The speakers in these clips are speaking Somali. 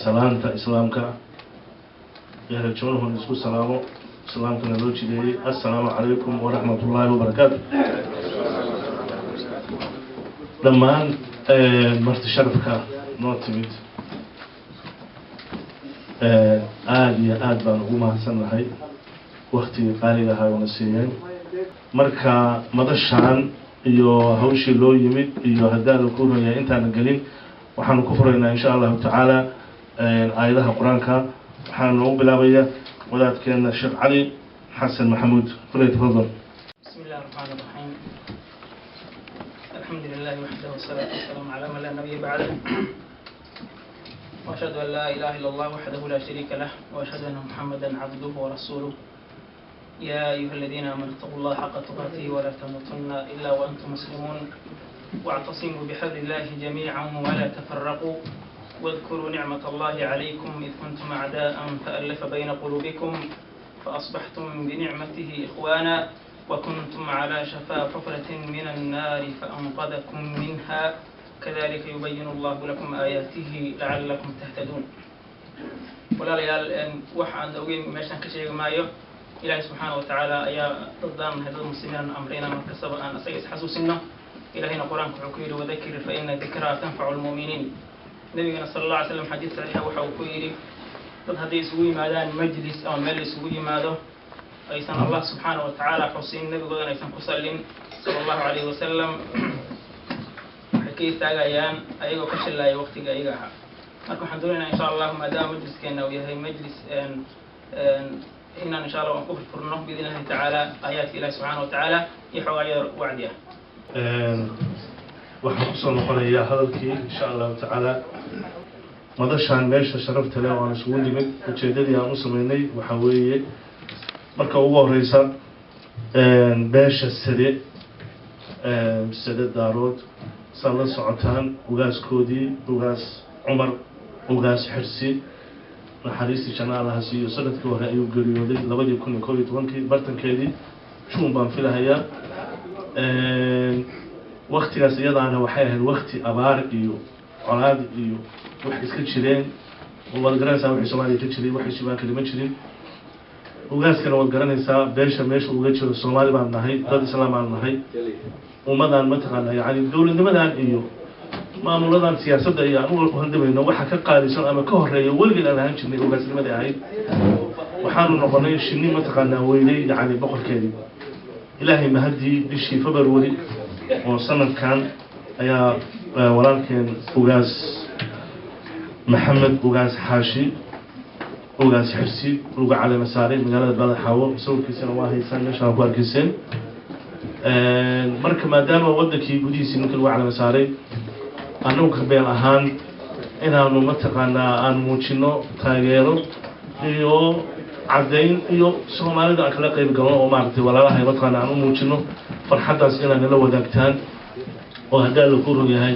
Salaanta islaamka eerajoonahon isku salaamo, islaamkana loo jideeyey. Assalaamu calaykum waraxmat ullaahi wabarakaatu. Dhammaan marti sharafka noo timid, aada iyo aada baan ugu mahadsannahay waktigii qaaliga ahaa oona siiyeen. Marka madashaan iyo hawshii loo yimid iyo haddaan la ku ronya intaana gelin, waxaanu ku furaynaa insha Allahu tacaala aayadaha Qur-aanka. Waxaana noogu bilaabaya wadaadkeena Sheekh Cali Xasan Maxamuud. Fulay, tafadal. بسم الله الرحمن الرحيم، الحمد لله وحده، والصلاة والسلام على من لا نبي بعده، وأشهد أن لا إله إلا الله وحده لا شريك له، وأشهد أن محمدا عبده ورسوله. يا أيها الذين آمنوا اتقوا الله حق تقاته ولا تموتن إلا وأنتم مسلمون، واعتصموا بحبل الله جميعا ولا تفرقوا، واذكروا نعمة الله عليكم إذ كنتم أعداء فألف بين قلوبكم فأصبحتم بنعمته إخوانا، وكنتم على شفا حفرة من النار فأنقذكم منها، كذلك يبين الله لكم آياته لعلكم تهتدون. Walaalayaal, waxaan ogeyn meeshaan ka sheegi maayo. Ilaahay subxaana wa tacaala ayaa dadaan nahay dad muslimiin amray inaan mar kastaba aan asaga isxasuusino. Ilahayna Qur-aanka wuxuu ku yidhi: "Wadakir fa ina dikraa tanfacu lmu'miniin." Nabigana sala Allah alay slam xadiis saxiixa waxa uu ku yidhi: dad hadday isugu yimaadaan majlis ama meel isugu yimaado, aysan Allah subxaana wa tacaala xusin, nabigoodana aysan ku sallin sala Allahu calayhi wasalam, waxay ka istaagayaan ayagoo ka shallaaya waqtiga ayaga ahaa. Marka waxaan doonaynaa insha Allahu, maadaama majliskeena uu yahay majlis, inaan insha Allah aan ku furfurno biidn Illahi tacaala aayaadka Ilahi subxaana wa tacaala iyo xoogaa yar wacdi ah. Waxaan kusoo noqonayaa hadalkii insha Allahu tacaala. Madashaan meesha sharafta leh oo aan isugu nimid, ujeeddadii aan u sameynay waxaa weeye, marka ugu horeysa, beesha Sade, Sade Daarood, saad la socotaan, ugaaskoodii Ugaas Cumar Ugaas Xirsi, naxariistii janna Allaha siiyo, sanadkii hore ayuu geeriyooday, 2011-kii bartankeedii, Juun baan filahayaa. Waktigaas iyadaana waxay ahayd wakti abaar iyo colaad iyo wax iska jireen. Waad garanaysaa wixii Soomaaliya ka jiray, waxay shibaan kalima jirin. Ugaaskana waad garanaysaa beesha meesha uga jiro. Soomaali baan nahay, dad islaam baan nahay, ummadaan mataqaana yani dowladnimadan iyo maamuladan siyaasadda iyo aan u handamayno waxa ka qaalisan ama ka horeeya weligeed aan ahaan jirnay ugaasnimadii ahayd. Waxaanu noqonay shinni mataqaanaa weynay yani boqorkeedii. Ilaahay mahadii, bishii February oo sanadkan ayaa walaalkeen Ugaas Maxamed Ugaas Xaashi Ugaas Xirsi lagu caleema saaray magaalada Badaxaawo. Sawirkiisana waa haysaan, meesha ku arkayseen. Marka maadaama waddankii gudihiisii ninka lagu caleema saaray, annagu kabeel ahaan inaanu mataqaanaa aan muujino taageero iyo caddayn iyo Soomaalida aan kala qayb galno oo maaragtay walaalahay mataqaana aan u muujino farxaddaas inaad nala wadaagtaan, oo haddaa laku rog yahay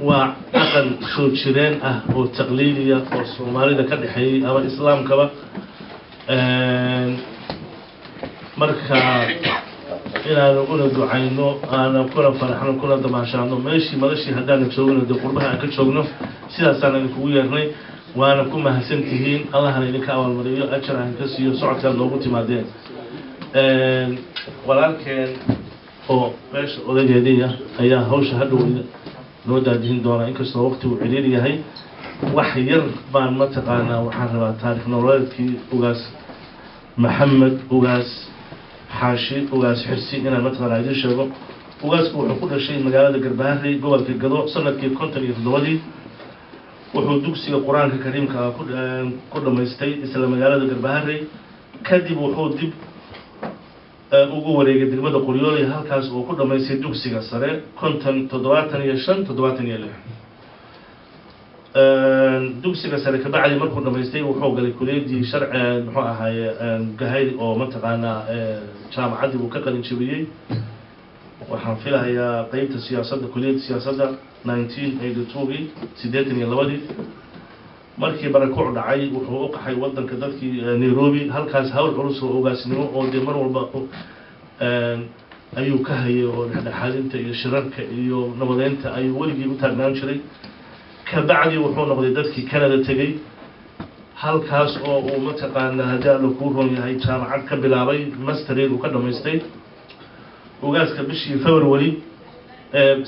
waa dhaqan soo jireen ah oo taqliidiya oo Soomaalida ka dhexeeyey ama islaamkaba. Marka inaanu una ducayno, aana kuna faraxno, kuna damaashaano meeshii madashii haddaana joogno, dee qurbaha aan ka joogno, sidaasaan idinkugu yeernay. Waana ku mahadsan tihiin, Allahna idinka abaalmariyo, ajar aan ka siiyo socodkaad noogu timaadeen. Walaalkeen oo meesha odageediya ayaa hawsha hadhow noo daadihin doonaa, inkastoo waqtigu ciriir yahay. Wax yar baan mataqaanaa waxaan rabaa taarikh nololeedkii Ugaas Maxamed Ugaas Xaashi Ugaas Xirsi inaan mataqaanaa idiin sheego. Ugaasku wuxuu ku dhashay magaalada Garbaharey, gobolka Gado, sanadkii 57-dii. Wuxuu dugsiga Qur-aanka Kariimka ah ku dhammaystay isla magaalada Garbaharey. Kadib wuxuu dib ugu wareegay degmada Qoryooley, halkaas oo ku dhammaystay dugsiga sare 50, 75, 76. Dugsiga sare kabacdi markuu dhamaystay, wuxuu galay kuliyaddii sharci, muxuu ahaaye, Gahayr, oo mataqaanaa jaamacaddii buu ka qalin jabiyey, waxaan filahayaa qeybta siyaasadda, kuliyadda siyaasadda, 1982-gii, 82-dii. Markii barakuc dhacay, wuxuu u qaxay waddanka dadkii Nairobi. Halkaas hawl culus oo ugaasnimo oo dee mar walba ayuu ka hayay, oo dhexdhexaadinta iyo shirarka iyo nabadeynta ayuu weligii u taagnaan jiray. Kabacdi wuxuu noqday dadkii Canada tegey. Halkaas oo uu mataqaanaa, haddii Alla kuu roon yahay, jaamacad ka bilaabay, mastereed uu ka dhamaystay. Ugaaska bishii February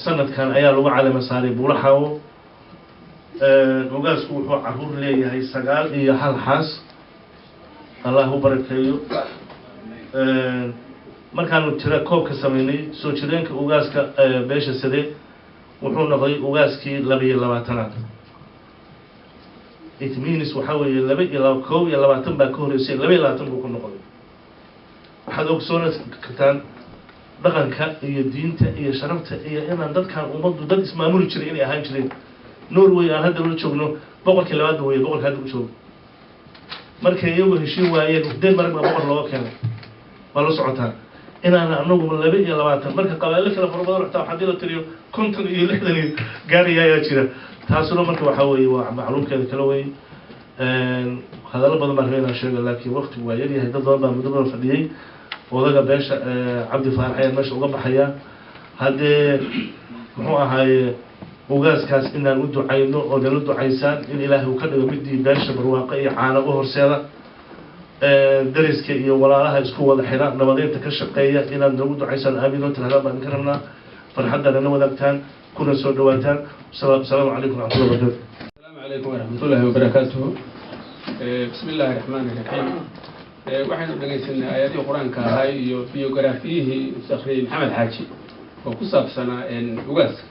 sanadkan ayaa lagu calama saaray Buulaxaawo. Ugaasku wuxuu caruur leeyahay 91 xaas, Allah u barakeeyo. Markaanu tira koobka sameynay soo jireenka ugaaska beesha Sade, wuxuu noqday ugaaskii 22aad. It means waxaa weeye laba iyo laba 21 baa ka horreysay, 22 buu ku noqday. Waxaad ogsoona kartaan dhaqanka iyo diinta iyo sharafta iyo inaan dadkan ummaddu dad ismaamuli jiray inay ahaan jireen. Norway aan hadda la joogno boqorkii labaadba weye boqorka hadda u joogo. Markay iyagu heshiin waayeen, Denmark baa boqor looga keenay. Waa la socotaan inaan anagu 22. Marka qabaalo kale fara badan xitaa haddii la tiriyo 50 iyo 60 iyo gaaraya ayaa jira. Taasuna marka waxaa weeye waa macluumkeeda kale weye. Hadallo badan baan rabay inaan sheego, laakiin waqtigu waa yaryahay. Dad badan baa muddo badan fadhiyey. Odaga beesha Cabdi Faarax ayaan meesha uga baxayaa. Haddee muxuu ahaaye, ugaaskaas inaan u ducayno oo nala ducaysaan in Ilaahay uu ka dhigo midii beesha barwaaqo iyo caano u horseeda, dariska iyo walaalaha isku wada xira, nabadeynta ka shaqeeya. Inaad nagu ducaysaan, aamiin oo tirahdaan baan idinka rabnaa, farxadda nala wadaagtaan, kuna soo dhawaataan. Asalaamu calaykum waraxmatullahi wabarakatu. السلام عليكم ورحمة الله وبركاته. بسم الله الرحمن الرحيم. Waxaynu dhegaysanay aayadihii Qur-aanka ahaa iyo biyograafiyihii uu akhriyey Maxamed Xaaji oo ku saabsanaa ugaaska.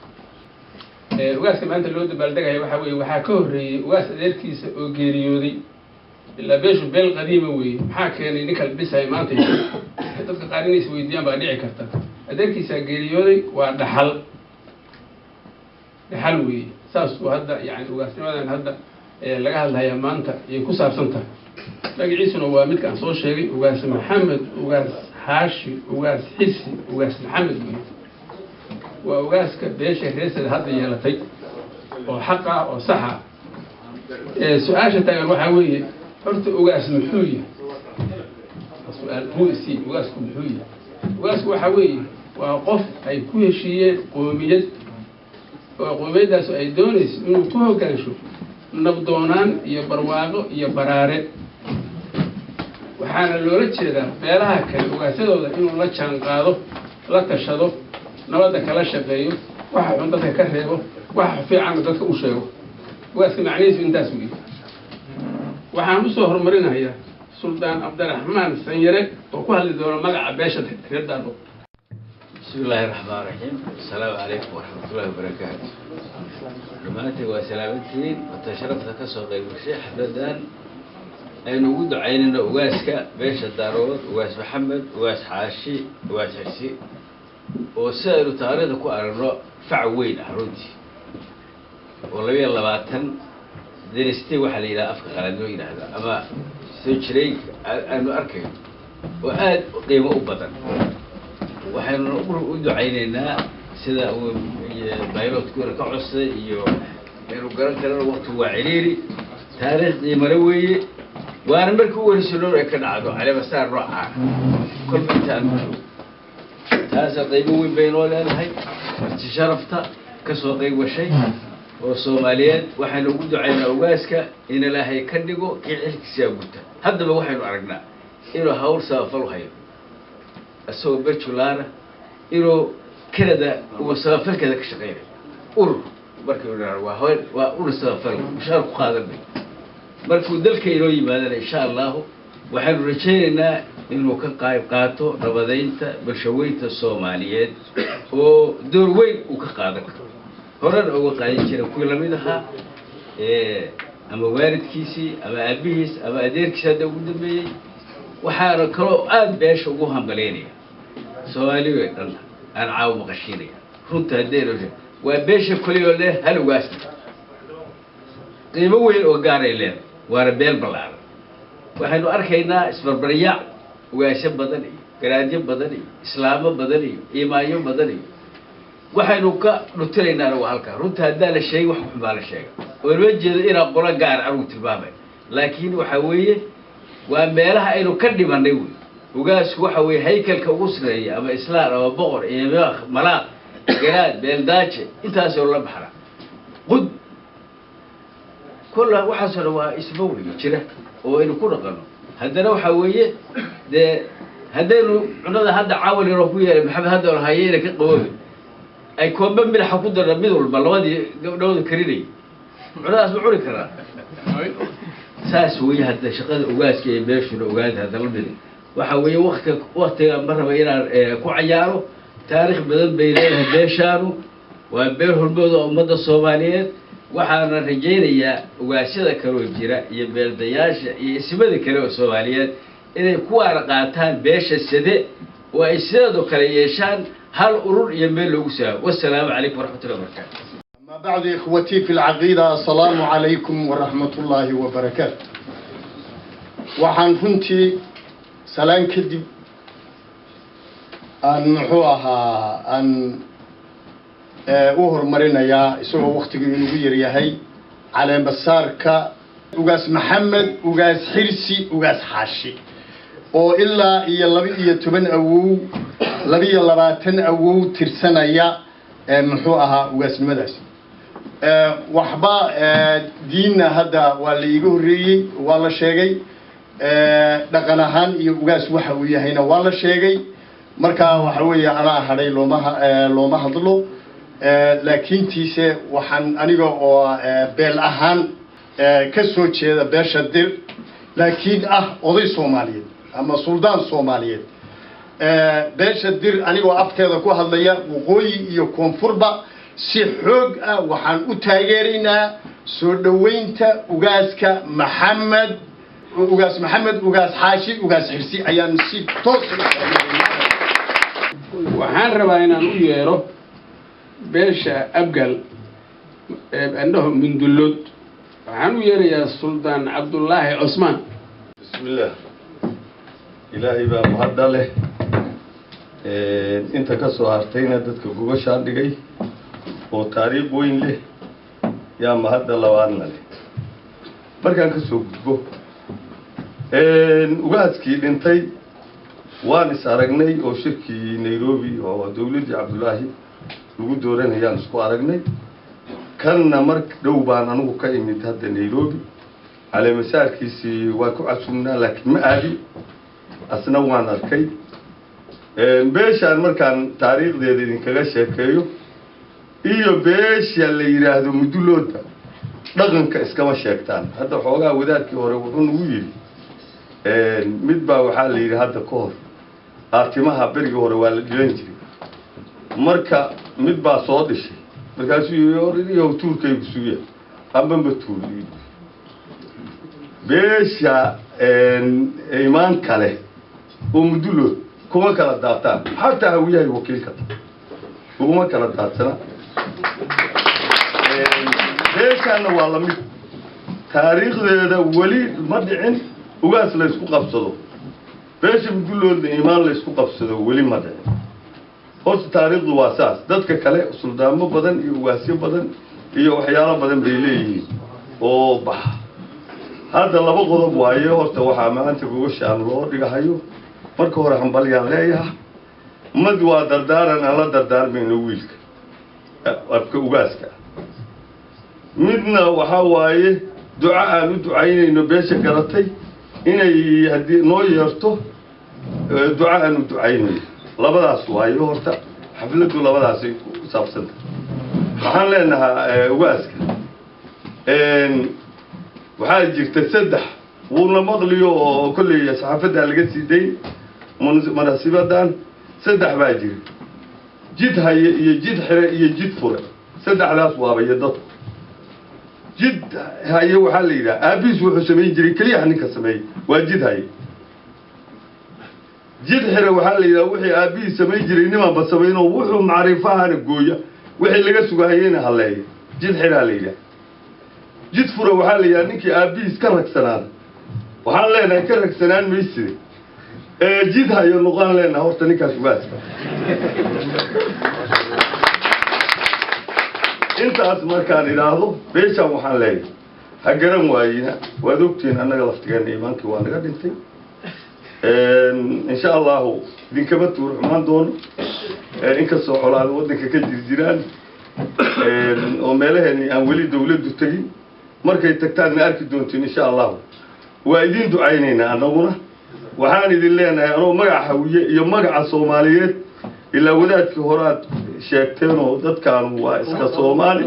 Ugaaska maanta loo dabaaldegaya waxaa weeye waxaa ka horreeyey ugaas adeerkiisa oo geeriyooday. Ilaa beeshu beel qadiima weeye, maxaa keenay ninka la dhisaya maanta? Dadka qaar inay isweydiiyaan baa dhici karta. Adeerkiisaa geeriyooday, waa dhaxal, dhaxal weeye. Saasuu hadda yani ugaasnimadan hadda laga hadlaya maanta ayay ku saabsan tahay. Magaciisuna waa midka aan soo sheegay, Ugaas Maxamed, Ugaas Xaashi, Ugaas Xisi, Ugaas Maxamed wey. Waa ugaaska beesha reesada hadda yeelatay oo xaq ah oo sax ah. Su-aasha taagan waxaa weeye, horta ugaas muxuu yahay? Su-aal who is he? Ugaasku muxuu yahay? Ugaasku waxaa weeye waa qof ay ku heshiiyeen qoomiyad, oo qoomiyaddaas ay doonayso inuu ku hoggaansho nabdoonaan iyo barwaaqo iyo baraare. Waxaana loola jeedaa beelaha kale ugaasyadooda inuu la jaan qaado, la tashado, nabadda kala shaqeeyo, waxa xun dadka ka reebo, waxa fiicanna dadka u sheego. Ugaaska macnihiisu intaas weeye. Waxaan usoo horumarinayaa Suldaan Cabdiraxmaan Sanyare oo ku hadli doona magaca beesha reer Daaro. بسم الله الرحمن الرحيم. السلام عليكم ورحمة الله وبركاته. Dhammaantiin waa salaamantihiin. Wata sharafta ka soo qayb gashay xafladan aynu ugu ducaynayno ugaaska beesha Daarood, Ugaas Maxamed, Ugaas Xaashi, Ugaas Xirsi, oo si aynu taariikhda ku aragno fac weyn ah runtii, oo 22 dynasty waxaa la yidhaha afka qalaad loo yidhaahda ama soo jireenka aynu arkayno oo aada qiimo u badan. Waxaynu u ducaynaynaa sida uu baylotkuuna ka codsaday iyo aynu garan karana, waqtigu waa ciriiri. Taariikh qiimale weeye, waana markii u horreysay loor ay ka dhacdo caleemasaar noocaa kolba inta aan joogo. Taasa qiimo weyn bay noo leedahay. Marti sharafta ka soo qayb gashay oo Soomaaliyeed, waxaynu ugu ducaynaa ugaaska in Ilaahay ka dhigo kii xilkiisaa guta. Haddaba waxaynu aragnaa inuu hawl samafal hayo isagoo bachelor-a, inuu Canada uu samafalkeeda ka shaqeynayo. Urur markaynu idhahno waa haween, waa urur samafal, mushaar ku qaadan bay. Markuu dalka inoo yimaadana, insha Allahu, waxaynu rajaynaynaa inuu ka qayb qaato nabadeynta bulshaweynta Soomaaliyeed oo door weyn uu ka qaadan karo, horena uga qaadan jira kuwii lamid ahaa, ama waalidkiisii ama aabihiis ama adeerkiis hadda ugu dambeeyey. Waxaana kaloo aada beesha ugu hambaleynaya, Soomaaliya dhan aan caawa maqashiinaya, runta haddaynu waa beesha koliyoo leh hal ugaasna, qiimo weyn oo gaaray leedahay, waana beel ballaaran. Waxaynu arkaynaa isbarbaryaac ugaasyo badan iyo garaadyo badan iyo islaamo badan iyo iimaanyo badan iyo waxaynu ka dhutinaynaa waa halkaa. Runta haddaa la sheegay, wax xun baa la sheega oo loo jeedo inaan qolo gaar anigu tilmaamay, laakiin waxaa weeye waa meelaha aynu ka dhimanay wey. Ugaasku waxa weeye haykalka ugu sareeya, ama islaan ama boqor iyo malaaq, garaad, beeldaaje, intaasoo la baxra qud. Kolla waxaasoo dhan waa isma wey jira oo aynu ku dhaqanno. Haddana waxaa weeye dee haddaynu cunada hadda caawal yaroo ku yeelay Maxamed hadda on hayeyna ka qaboobi ay koombe milaxa ku darna, mid walba labadii gabdhooda karinay cunadaas ma cuni karaa? Saas weeye. Hadda shaqada ugaaska iyo beeshuna ogaada hadda la mid waxa weeye wakti waktiga ma raba inaan ku cayaaro. Taariikh badan bay leedahay beeshaanu, waa beel hormood oo ummadda Soomaaliyeed. Waxaana rajaynayaa ugaasyada kaloo jira iyo beeldayaasha iyo ismada kale oo Soomaaliyeed inay kuwaana qaataan beesha Sade oo ay sideedoo kale yeeshaan hal urur iyo meel loogu saago. Wasalaamu calaykum waraxmatullahi wabarakaatu. أما بعد، إخوتي في العقيدة، السلام عليكم ورحمة الله وبركاته. Waxaan runtii salaan kadib aan muxuu ahaa aan u horumarinayaa, isagoo waktigu inugu yaryahay, caleemasaarka Ugaas Maxamed Ugaas Xirsi Ugaas Xaashi oo ilaa iyo 12 awow, 22 awow tirsanaya muxuu ahaa ugaasnimadaasi. Waxba diinna hadda waa la iiga horreeyey, waa la sheegay. Dhaqan ahaan iyo ugaas waxa uu yahayna waa la sheegay. Marka waxa weeye anaa hadhay, looma hadlo. Laakiintiise waxaan aniga oo beel ahaan ka soo jeeda beesha Dir, laakiin ah oday Soomaaliyeed ama suldaan Soomaaliyeed, beesha Dir anigoo afkeeda ku hadlaya, waqooyi iyo koonfurba si xoog ah waxaan u taageeraynaa soo dhoweynta ugaaska Maxamed Ugaas, Maxamed Ugaas Xaashi Ugaas Xirsi ayaan si toos u taageeraynaa. Waxaan rabaa inaan u yeero beesha Abgal andhaho Mundullood. Waxaan u yeerayaa Suldaan Cabdullaahi Cusmaan. Bismillaah, Ilaahay baa mahadda leh. Inta ka soo hartayna dadka gogashaan dhigay oo taariikh weyn leh yaa mahadda labaadna leh. Markaan ka soo gudbo, ugaaskii dhintay waan is aragnay oo shirkii Nairobi oo dowladdii Cabdullaahi lagu dooranayaan isku aragnay. Kanna mar dhow baan anigu ka imid hadda Nairobi. Caleemasaarkiisii waa ku casumnaa, laakiin ma aadin. Asna waan arkay. Beeshaan markaan taariikhdeeda idinkaga sheekeeyo iyo beesha la yidhaahdo Mudulooda, dhaqanka iskama sheegtaan. Hadda xoogaa wadaadkii hore wuxuu nagu yidhi, mid baa waxaa la yidhi hadda ka hor aatimaha berigii hore waa la dhilan jiray. Marka mid baa soo dhishay, markaasuu yidhi, "Oriyow, tuurkaygu suuya amba ma tuur." Beesha imaan kale oo Mudulood kuma kala daataan, xataa Hawiyahay wakiilka uguma kala daadsana. Beeshaana waa lamid, taariikhdeeda weli ma dhicin ugaas la ysku qabsado. Beesha Muduloodna imaan la ysku qabsado weli ma dhicin. Horta taariikhdu waa saas. Dadka kale suldaamo badan iyo ugaasyo badan iyo waxyaalo badan bay leeyihiin oo baxa. Hadda laba qodob waaye. Horta waxaa maanta gogashaan loo dhigahayo, marka hore hambalyaan leeyaha, mad waa dardaaran aan la dardaarmayno wiilka abka ugaaska, midna waxaa waaye duco aan u ducaynayno beesha garatay inay haddii noo yeerto duco aan u ducaynayno. Labadaas waaye horta xafladdu, labadaasay ku saabsanta. Waxaan leenahaa ugaaska waxaa jirta saddex wuuna maqliyo oo kolley saxaafaddaa laga sii dayn munaasibadan. Saddex baa jira: jid haye iyo jid xire iyo jid fure. Saddexdaas waabaya dadku. Jid haye waxaa la yidhaha aabihiis wuxuu samayn jiray keliyaha ninka sameeyey, waa jid haye. Jid xire waxaa la yidhaha wixii aabbihii samayn jiray nimaanba samaynoo wuxuu macrifahana gooya, wixii laga sugahayeyna halleeya, jid xiraa la yidhaha. Jid fure waxaa la yidhaha ninkii aabbihiis ka ragsanaada. Waxaan leenahay ka ragsanaan mayside ee jid hayo noqon leenahay horta ninkaas ugaaska. Intaas markaan idhaahdo, beeshaan waxaan leeyahay ha garan waayina. Waad ogtihiin, annaga laftigeena iimaankii waa naga dhintay. Insha Allahu idinkama tuur xumaan doono, inkastoo colaada waddanka ka jirjiraan oo meelaheeni aan weli dawladdu tegin. Markay tagtaan ma arki doontiin, insha Allahu. Waa idiin ducaynaynaa. Annaguna waxaan idin leenahay, anoo magaca Hawiye iyo magaca Soomaaliyeed, ilaa wadaadkii horaad sheegteenoo dadkaanu waa iska Soomaali,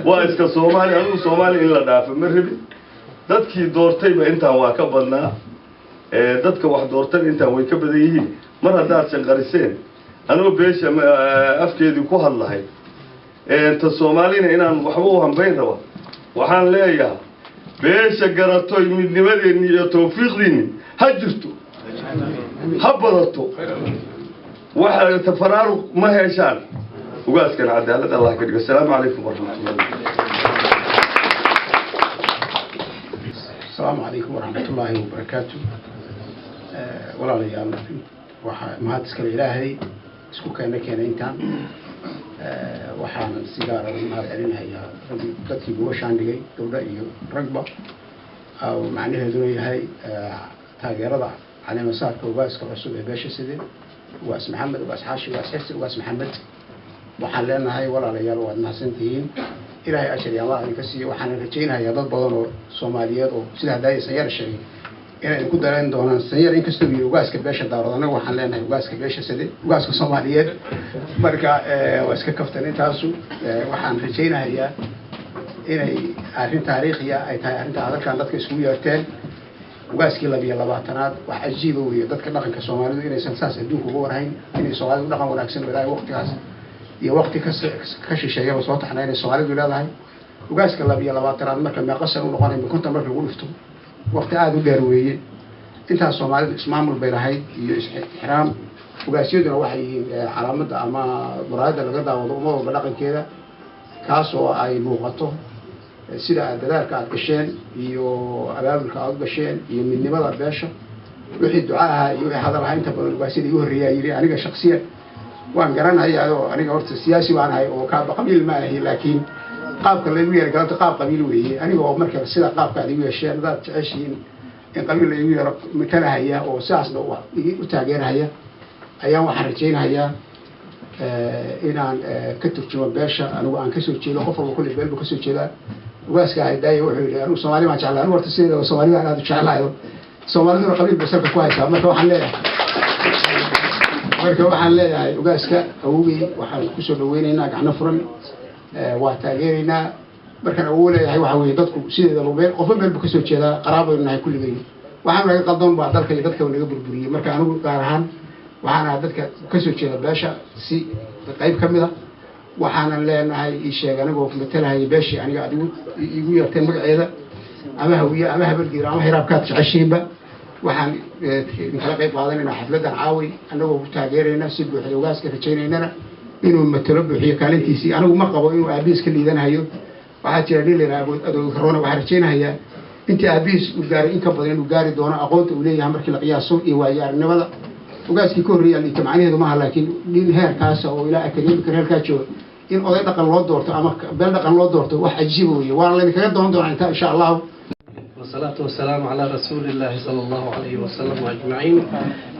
waa iska Soomaali. Anigu Soomaali in la dhaafo ma rabin. Dadkii doortayba intaan waa ka badnaa, dadka wax doortayba intaan way ka badan yihiin. Mar haddaad shanqariseen, anoo beesha afkeedii ku hadlahay, ta Soomaalina inaan waxba u hambayn raba, waxaan leeyahay beesha garatoy, midnimadeenni iyo tawfiiqdiinni ha jirto, ha badato, waxa tafaraaruq ma heshaan. Ugaaskana cadaalad Allah ka dhigo. Asalaamu calaykum waraxmatullahi. Asalaamu calaykum waraxmatullaahi wabarakaatu. Walaalayaal, waxaa mahad iskale Ilaahay isku keena keenay intaan. Waxaanan si gaara ugu mahad celinayaa raggii, dadkii gogoshaan dhigay, gabdho iyo ragba, oo macnaheeduna yahay taageerada caleemasaarka ugaaska cusub ee beesha Side, Ugaas Maxamed Ugaas Xaashi Ugaas Xirsi Ugaas Maxamed. Waxaan leenahay, walaalayaal, waad mahadsantihiin. Ilaahay ashar iyo amaal idinka siiyo. Waxaan rajaynayaa dad badan oo Soomaaliyeed oo sida haddaaya Sanyar sheegay inay ku dareen doonaan. Sanyar inkastoo yiri ugaaska beesha Daarood, annaga waxaan leenahay ugaaska beesha Sade, ugaaska Soomaaliyeed. Marka waa iska kaftan intaasu. Waxaan rajaynayaa inay arrin taariikhiya ay tahay arrinta hadalkan dadka isugu yeerteen, ugaaskii 22aad. Wax cajiiba weeye dadka dhaqanka Soomaalidu inaysan saas adduunka uga warhayn, inay Soomaalidu dhaqan wanaagsan oo Ilaahay waqtigaas iyo waqti ka shisheeyaba soo taxnaa inay Soomaalidu leedahay. Ugaaska 22aad marka meeqa san u noqonay? 50 marka lagu dhufto, waqti aada u dheer weeye. Intaas Soomaalidu ismaamul bay lahayd iyo is-ixtiraam. Ugaasyaduna waxay yihiin calaamadda ama muraayadda laga daawado ummad walba dhaqankeeda, kaasoo ay muuqato sida aad dadaalka aad gasheen iyo abaabulka aad u gasheen iyo midnimada beesha. Wixii duca ahaa iyo wixii hadal ahaa inta badan ugaasyada igu horreeyaa yidhi. Aniga shaksiyan waan garanayaa oo aniga horta siyaasi baan ahay oo kaaba qabiil ma ahi, laakiin qaabka laygu yeeray galabta qaab qabiil weeye. Aniga oo marka sida qaabka aad igu yeesheen, hadaad jeceshihiin in qabiil laygu yeero matalahaya oo sidaasna u taageerahaya, ayaan waxaan rajaynayaa inaan ka turjumo beesha anigu aan kasoo jeedo. Qof walba kulli beel buu kasoo jeedaa. Ugaaska ahaydaaya wuxuu yidhi, "Anigu Soomaali baan jeclaa." Anigu horta sideedaba Soomaali baan aad u jeclahayo, Soomaaliduna qabiil bay salka ku haysaa. Marka waxaan leeyahay ugaaska awowgey waxaan kusoo dhaweynaynaa gacno furan, waa taageeraynaa. Markaan awow leeyahay, waxa weeye dadku sideedaba meel, qofba meel buu kasoo jeedaa, qaraabaynu nahay kulligaynu. Waxaan naga qaldan baa dalka iyo dadka naga burburiyey. Marka anigu gaar ahaan waxaan ahaa dadka kasoo jeeda beesha si qayb ka mid a. Waxaanan leenahay, ii sheeg, anigoo matalahaya beeshii aniga aad igu yeerteen magaceeda, ama Hawiye ama Habargiir ama Hiraabkaad jeceshiinba, waxaan idinkala qayb qaadanaynaa xafladdan caaway, annagoo ku taageerayna si buuxda ugaaska, rajaynaynana inuu matalo buuxiyo kaalintiisii. Anigu ma qabo inuu aabihiis ka liidanahayo. Waxaa jira nin la yidhaha Adow Roona. Waxaan rajaynahayaa intii aabihiis uu gaaray in ka badan inuu gaari doono, aqoonta uu leeyahay markii la qiyaaso iyo waayo aragnimada. Ugaaskii ka horreeya liita macnaheedu maaha, laakiin nin heerkaasa oo ilaa akademika heerkaa jooga in oday dhaqan loo doorto ama beel dhaqan loo doorto wax cajiiba weeye. Waana laydinkaga doon doonaa inta, insha Allahu. والصلاة والسلام على رسول الله صلى الله عليه وسلم أجمعين.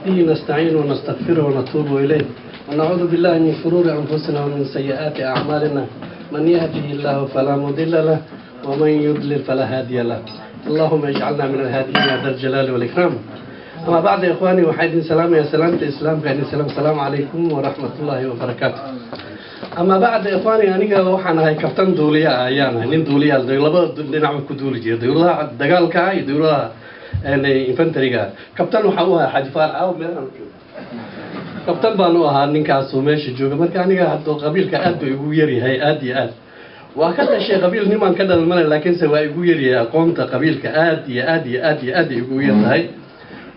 به نستعين ونستغفره ونتوب إليه، ونعوذ بالله من شرور أنفسنا ومن سيئات أعمالنا. من يهده الله فلا مضل له، ومن يضلل فلا هادي له. اللهم اجعلنا من الهاديين يا ذا الجلال والإكرام. أما بعد، يا إخواني، وحيد سلام يا سلامة الإسلام كان السلام، السلام عليكم ورحمة الله وبركاته. أما بعد، يا إخواني، aniga waxaan ahay kabtan duuliya ayaan ahay, nin duuliya labada dhinac ku duuli jiray, dowladaha dagaalka iyo dowladaha infantryga. Kabtan waxaa u ahaa Xaaji Faarax aaw meelahan jooga, kabtan baan u ahaa ninkaasoo meesha jooga. Marka aniga hadda qabiilka aad buu igu yaryahay, aad iyo aad. Waa ka dhashay qabiil, nimaan ka dhalan male, laakiinse waa igu yaryahay aqoonta qabiilka, aad iyo aad iyo aad iyo aad ay igu yar tahay.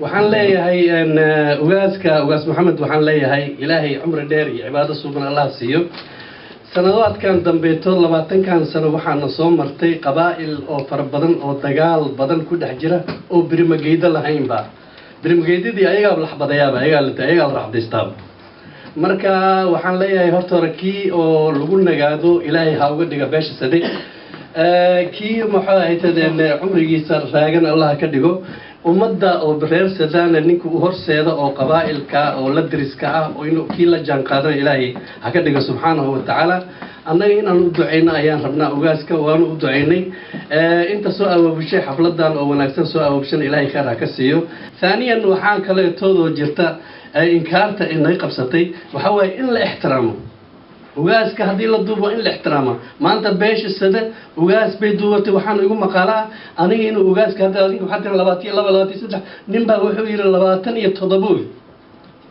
Waxaan leeyahay ugaaska, Ugaas Maxamed, waxaan leeyahay Ilaahay cumri dheer iyo cibaado suuban Allah siiyo. Sanadoadkan dambeeto, 20kan sano, waxaana soo martay qabaa'il oo fara badan oo dagaal badan ku dhex jira oo birimageydo lahaynba. Birimageydadii ayagaa laxbadayaaba, ayagaa la raxdaystaaba. Marka waxaan leeyahay, horta hore kii oo lagu nagaado Ilaahay ha uga dhiga beesha Sade, kii muxuu ahayd cumrigiisa raagan Allah ka dhigo. Ummadda oo reer Sadana ninka u horseeda oo qabaa'ilka oo la deriska ah oo inuu kii la jaan qaadana Ilaahay ha ka dhigo subxaanahu wa tacaala. Annaga inaan u ducayno ayaan rabnaa ugaaska, waanu u ducaynay. Inta soo abaabushay xafladan oo wanaagsan soo abaabushan, Ilaahay khayr ha ka siiyo. Thaaniyan, waxaa kaleetoodoo jirta inkaarta inay qabsatay, waxaa waaye in la ixtiraamo ugaaska. Haddii la duubo, in la ixtiraama. Maanta beesha Sada ugaas bay duubatay. Waxaana igu maqaalaa aniga inuu ugaaska hadda adinka waxaa tira 22, 23 nin baa wuxuu yidhi 27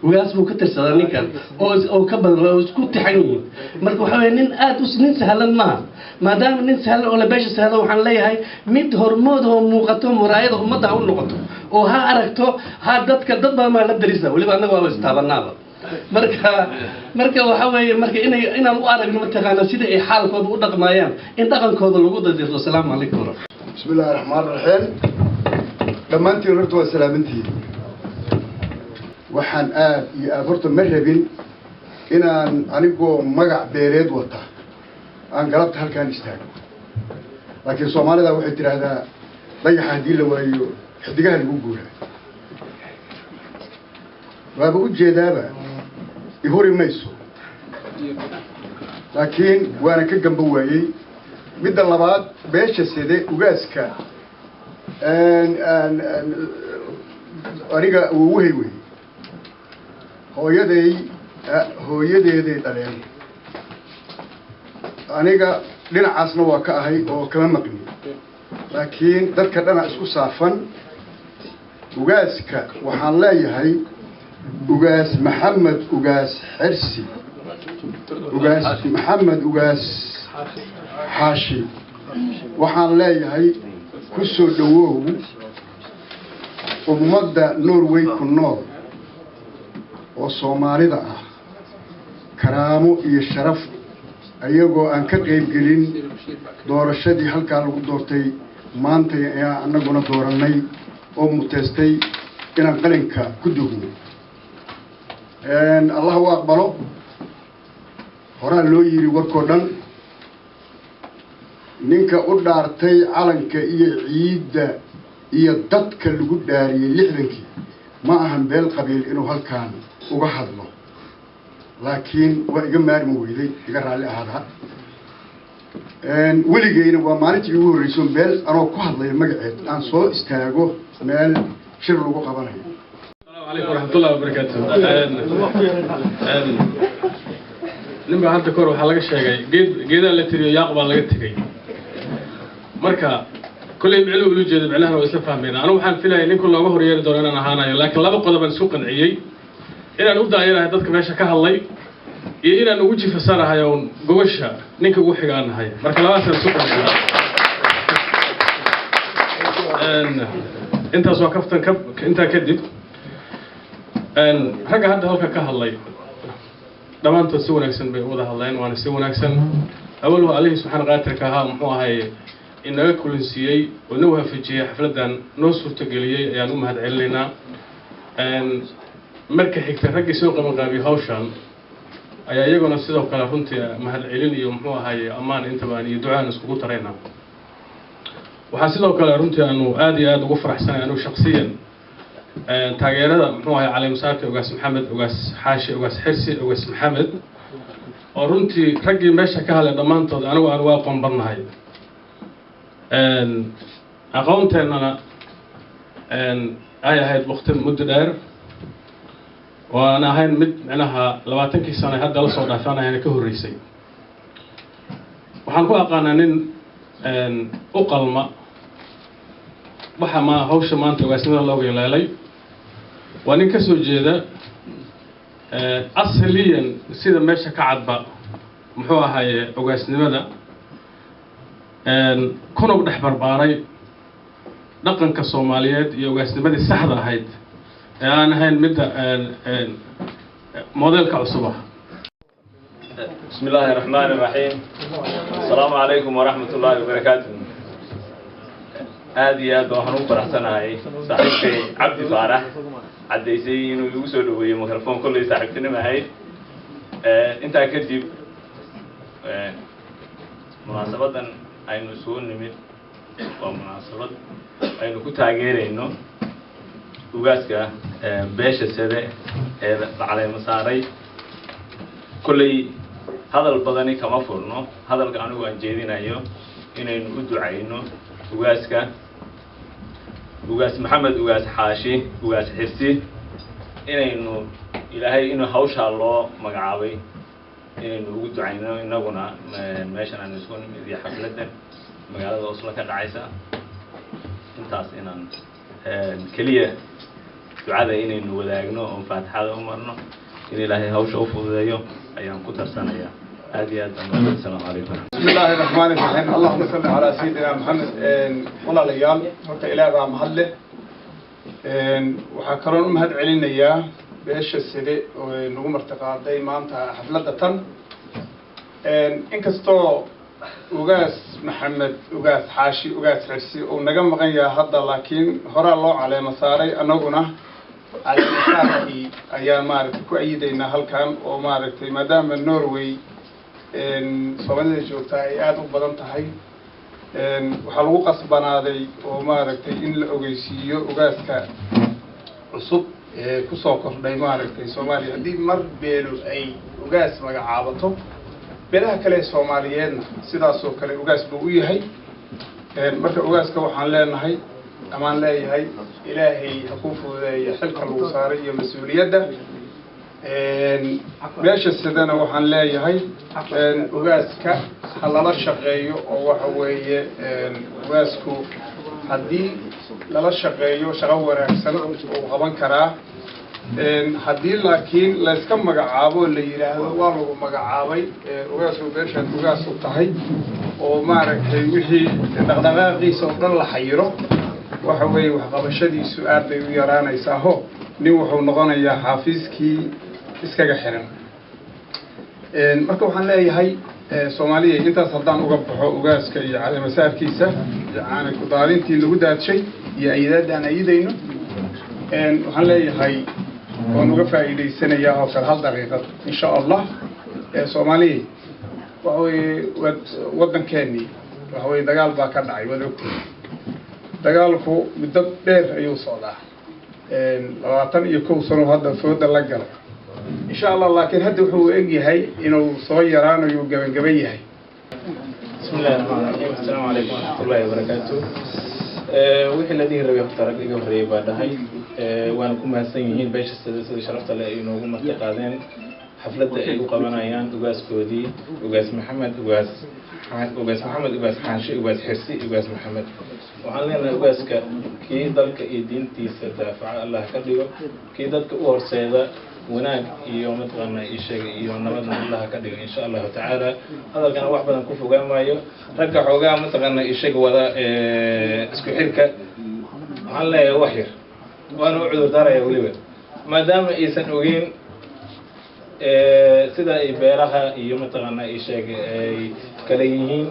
ugaas buu ka tirsadaa ninkan oo ka badan, oo isku tixan yihiin. Marka waxaa weeye nin aad u nin sahlan maaha. Maadaama nin sahlan oo la beesha sahlan, waxaan leeyahay mid hormood oo muuqato, muraayada ummadda ha u noqoto oo ha aragto ha dadka. Dad badan baa la darisa, weliba annaga waaba istaabanaaba. Marka waxa weeye marka inay inaan u aragno mataqaana sida ay xaalkooda u dhaqmayaan, in dhaqankooda lagu dadirto. Asalaamu calaykum waraxmat. Bismi illaahi raxmaan raxiim. Dhammaantiin horta waa salaamantihiin. Waxaan aad iyo aad horta ma rabin inaan anigoo magac beereed wata aan galabta halkaan istaago, laakiin Soomaalida waxay tidhaahdaa dayaxa haddii la waayo xidigaha lagu guuraa. Waaba u jeedaaba ihuri mayso, laakiin waana ka gamba waayey. Midda labaad, beesha Sede ugaaska aniga awowhay wey, hooyaday hooyadeeday dhaleen. Aniga dhinacaasna waa ka ahay oo kama maqni, laakiin dadka dhana isku saafan. Ugaaska waxaan leeyahay Ugaas Maxamed Ugaas Xersi, Ugaas Maxamed Ugaas Xaashi, waxaan leeyahay ku soo dhawow ummadda Norway ku nool oo Soomaalida ah. Karaamo iyo sharaf ayagoo aan ka qaybgelin doorashadii halkaa lagu doortay, maanta ayaa annaguna doorannay oo muteystay inaan qalinka ku dugno. Allah u aqbalo. Horaa loo yiri warkoo dhan, ninka u dhaartay calanka iyo ciidda iyo dadka lagu dhaariyey 60-kii ma ahan beel qabiil inuu halkaan uga hadlo, laakiin waa iga maarmi weyday, iga raalli ahaada. Weligeyna waa maalintii igu horreyso beel anoo ku hadlayo magaceed aan soo istaago meel shir lagu qabanayo. السلام عليكم ورحمة الله وبركاته. Nin baa hadda kahor waxaa laga sheegay geed geedaa la tiriyo yaaq baa laga tegay. Marka kolley micnuhu ula jeedo micnahana waa isla fahmayna. Anigu waxaan filayay ninku looga horyeeri doono inaan ahaanayo, laakiin laba qodob aan isku qanciyey: inaan u daayanahay dadka meesha ka hadlay iyo inaan ugu jifasanahay oon gogosha ninka ugu xiga aan nahay. Marka labadaasaan isku qanciyey. Intaas waa kaftan. Ka intaa kadib, ragga hadda halka ka hadlay dhammaantood si wanaagsan bay u wada hadleen, waana si wanaagsan. Awaluhu Allihii subxaana qaadirka ahaa muxuu ahay inaga kulansiiyey oo na waafajiyey xafladdan noo suurtageliyey ayaan u mahad celinaynaa. Marka xigta, raggii soo qaban qaabiyey hawshan ayaa iyaguna sidoo kale runtii mahad celin iyo muxuu ahay ammaan intaba iyo ducaan iskugu taraynaa. Waxaa sidoo kale runtii aanu aad iyo aada ugu faraxsanay anugu shaksiyan taageerada muxuu ahay caleemasaarka Ugaas Maxamed Ugaas Xaashi Ugaas Xirsi Ugaas Maxamed, oo runtii raggii meesha ka hadlay dhammaantood anigu aan uga aqoon badnahay, aqoonteennana ay ahayd waqti muddo dheer oo aan ahayn mid micnaha 20-kii sano hadda la soo dhaafanayana ka horreysay. Waxaan ku aqaanaa nin u qalma waxa ma hawsha maanta ugaasnimada looga yeeleelay. Waa nin ka soo jeeda asaliyan sida meesha ka cadba muxuu ahaye ugaasnimada, kuna u dhex barbaaray dhaqanka Soomaaliyeed iyo ugaasnimadii saxda ahayd ee aan ahayn midda modelka cusub ah. بسم الله الرحمن الرحيم. السلام عليكم ورحمة الله وبركاته. Aad iyo aad waxaan ugu faraxsanahay saaxiibkay Cabdi Faarax caddaysay inuu igu soo dhaweeyey microphone. Kolley saaxiibtinimo ahayd. Intaa kadib, munaasabadan aynu isugu nimid waa munaasabad aynu ku taageerayno ugaaska beesha Sade ee la caleemo saaray. Kolley hadal badani kama furno. Hadalka anigu aan jeedinayo inaynu u ducayno ugaaska, Ugaas Maxamed Ugaas Xaashi Ugaas Xirsi, inaynu Ilaahay inuu hawshaa loo magacaabay inaynu ugu ducayno. Inaguna meeshan aan isku nimid iyo xafladdan magaalada Oslo ka dhacaysa, intaas inaan keliya ducada inaynu wadaagno oon faatixada u marno in Ilaahay hawsha u fududeeyo ayaan ku tarsanayaa. Aad iyo aad baan. Asalaamu calaykum. بسم الله الرحمن الرحيم، اللهم صل على سيدنا محمد. Walaalayaal, horta Ilaah baa mahad leh. Waxaa kaloon u mahad celinayaa beesha Side oo nagu martiqaaday maanta xafladda tan. Inkastoo Ugaas Maxamed Ugaas Xaashi Ugaas Xirsi uu naga maqan yahay hadda, laakiin horaa loo caleemo saaray, annaguna caleemo saarkii ayaa maaragtay ku ayidaynaa halkan oo maaragtay maadaama Norway Soomaalida joogtaa ay aada u badan tahay, waxaa lagu qasbanaaday oo maaragtay in la ogeysiiyo ugaaska cusub ee kusoo kordhay maaragtay Soomaaliya. Haddii mar beelo ay ugaas magacaabato, beelaha kale ee Soomaaliyeedna sidaasoo kale ugaas buu u yahay. Marka ugaaska waxaan leenahay amaan leeyahay, Ilaahay ha kuu fududeeya xilka lagu saaray iyo mas-uuliyadda. Beesha Sidana waxaan leeyahay, ugaaska ha lala shaqeeyo oo waxa weeye ugaasku haddii lala shaqeeyo shaqo wanaagsan uu qaban karaa. Haddii laakiin layska magacaabo, la yidhaahdo waa lagu magacaabay ugaasku, beeshaad ugaas u tahay, oo maaragtay wixii dhaqdhaqaaqiisa oo dhan la xayiro, waxa weeye waxqabashadiisu aad bay u yaraanaysaa. Ho nin wuxuu noqonayaa xaafiiskii iskaga xiran. Marka waxaan leeyahay Soomaaliya, intaas haddaan uga baxo ugaaska iyo caleemasaarkiisa iyo caana kudaadintii lagu daadshay iyo ayadaadda aan ayidayno, waxaan leeyahay waan uga faa'iidaysanayaa oo kale hal daqiiqad insha Allah. Soomaaliya, waxa weeye waddankeenii waxa weye dagaal baa ka dhacay, waad ogtihi. Dagaalku muddo dheer ayuu socdaa, 21 sano hadda fooda la galay insha Allah, laakiin hadda wuxuu eg yahay inuu soo yaraanayo, gabagaban yahay. بسم الله الرحمن الرحيم، السلام عليكم ورحمة الله وبركاته. Wixii la dhihi rabay horta rag iga horreeyay baa dhahay. Waana ku mahadsan yihiin beesha Sida sidii sharafta leh ay inoogu marti qaadeen xafladda ay u qabanayaan ugaaskoodii, Ugaas Maxamed Ugaas Maxamed Ugaas Xaanshe Ugaas Xirsi Ugaas Maxamed. Waxaan leenahay ugaaska kii dalka iyo diintiisa daafaca Allah ka dhigo, kii dadka u horseeda wanaag iyo mataqaanaa ii sheegay iyo nabadna Allah ka dhigo insha Allahu tacaala. Hadalkana wax badan ku fogaan maayo. Ragga xoogaa mataqaanaa ii sheeg wada isku xirka, waxaan leeyahay wax yar waana u cudur daaraya weliba, maadaama aysan ogeyn sida ay beelaha iyo mataqaanaa ii sheeg ay kala yihiin.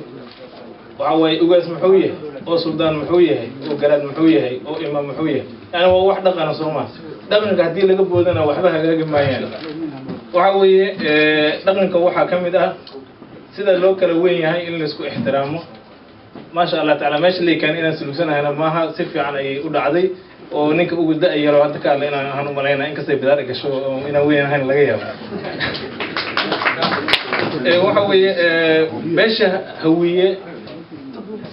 Waxa waaye ugaas muxuu yahay, oo suldaan muxuu yahay, oo garaad muxuu yahay, oo imaam muxuu yahay? Yani waa wax dhaqana soo maa. Dhaqanka haddii laga boodana waxba hagaagi maayaan. Waxa weeye dhaqanka waxaa ka mid ah sida loo kala weyn yahay in laisku ixtiraamo. Maasha Allah tacaala, meesha laykaan inaan suluugsanahayna maaha, si fiican ayay u dhacday oo ninka ugu da-yaro hadda ka hadla inaan ahaan u malaynaa, inkastay bidaar gasho oo inaan weyn ahayn laga yaabo. Waxa weeye beesha Hawiye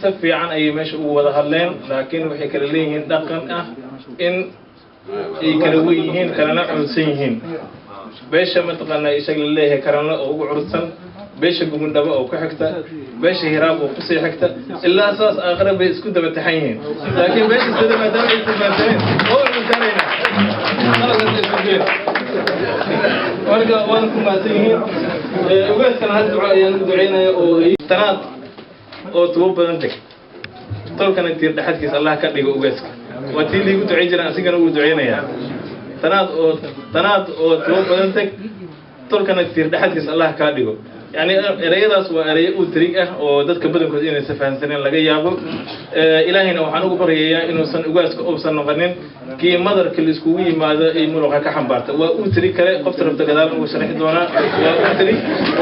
si fiican ayay meesha ugu wada hadleen, laakiin waxay kala leeyihiin dhaqan ah in ay kala weyn yihiin, kalena cunsan yihiin. Beesha mataqaanaa isaga la leeyahay Karanle oo ugu curudsan, beesha Gumundhabo oo ku xigta, beesha Hiraab oo kusii xigta, ilaa saas aakhire bay isku daba taxan yihiin. Laakiin beesha Sida maadaama ay tilmaantaneen oo cuntaanayna, marka waana ku mahadsan yihiin. Ugaaskana hal duco ayaan u duceynaya oo tanaad oo tubo badan teg, tolkana tiir dhexadkiisa Allah ka dhigo. Ugaaska waa tii liigu duceyn jiraan, asigana wuu duceynayaa. Tanaad oo tanaad oo tubo badan teg, tolkana tiir dhexadkiisa Allah kaa dhigo. Yani ereyadaas waa ereyo uu tarig ah oo dadka badankood inaysan fahansaneen laga yaabo. Ilaahayna waxaan ugu baryayaa inuusan ugaaska uusan noqonin kii madarka la iskugu yimaado ay muruqa ka xambaarta. Waa uu tiri kale qofta rabta gadaal ugu sharxi doonaa. Waa uu tiri,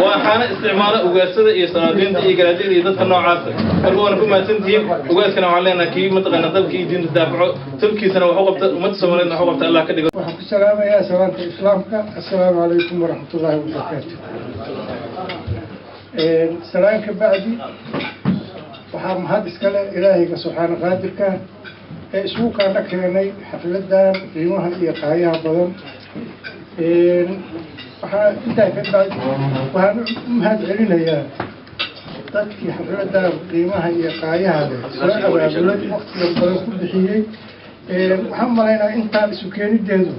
waxaana isticmaala ugaasada iyo salaadiinta iyo garaadida iyo dadka noocaasa. Marka waana ku mahadsantihiin. Ugaaskana waxaan leenahay kii mataqaana dalka iyo diinta daafaco, tulkiisana wax u qabta, ummadda Soomaaliyeedna wax u qabta Allah ka dhigo. Waxaan ku salaamayaa salaanta islaamka, assalaamu calaykum waraxmatullaahi wabarakaatu. Salaan ka bacdi, waxaa mahad iskale ilaahayga subxaana qaadirka ee isugu kaana keenay xafladan qiimaha iyo qaayaha badan. Waxaa intaa ka bacdi waxaan u mahad celinayaa dadkii xafladan qiimaha iyo qaayaha leh soo abaabulay, waqtiga badan ku bixiyey. Waxaan malaynaa intaan isu keenideedu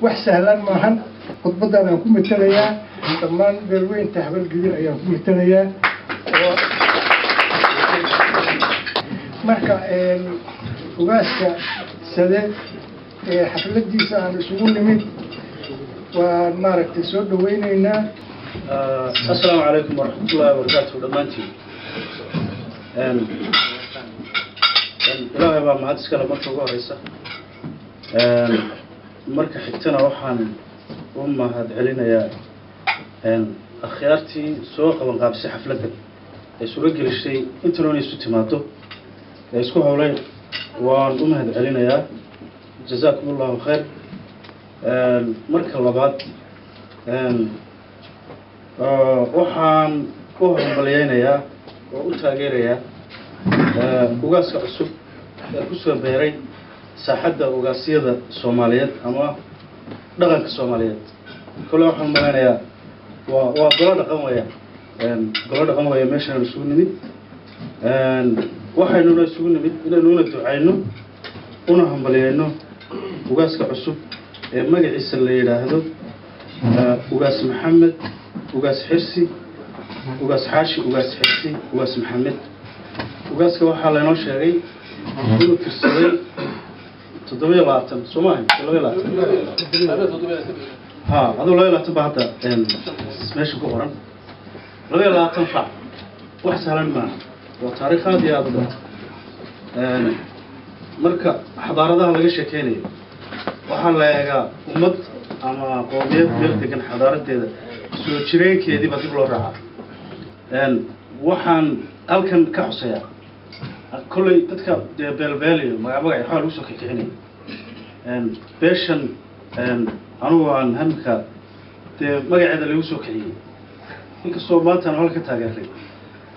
wax sahlan maahan. Khudbadan aan ku matelayaa dhammaan beelweynta Habargidir ayaan ku matelayaa. Marka ugaaska Sade ee xafladiisa aan isugu nimid waan maaragtay soo dhaweyneynaa. Asalaamu calaykum waraxmatullaahi wabarakaatu. Dhammaantiin ilaahay baa mahad iskale marka ugu horeysa. Marka xigtana waxaan u mahad celinayaa akhyaartii soo qaban qaabisay xafladdan ee suuro gelishay intan isu timaado ee isku howlay, waan u mahad celinayaa, jazaakum allahu khayr. Marka labaad waxaan u hambalyeynayaa oo u taageerayaa ugaaska cusub ee kusoo beeray saaxadda ugaasyada Soomaaliyeed ama dhaqanka Soomaaliyeed. Kole waxaan malaynayaa waa golo dhaqan weya, golo dhaqan weya. Meeshaan isugu nimid waxaynuna isugu nimid inaynuna ducayno una hambalyeyno ugaaska cusub ee magaciisa la yidhaahdo Ugaas Maxamed Ugaas Xirsi Ugaas Xaashi Ugaas Xirsi Ugaas Maxamed. Ugaaska waxaa laynoo sheegay inuu tirsaday 27, soo maaha? 22 ha, aduu 22 baa hadda meesha ku qoran, 22 fac. Wax sahlan maaha, waa taariikh aad iyo aada u dheer. Marka xadaaradaha laga sheekeynayo waxaa la eegaa ummad ama qoomiyad meel degan xadaaradeeda soo jireenkeedii baa dib loo raacaa. Waxaan halkan ka xuseeyaa kolley dadka dee beelbeel iyo magac magac waxaa lagu soo kikicinaya beeshan anugu aan hamka dee magaceeda lagu soo kiciyey, inkastoo maanta aan halka ka taageeray.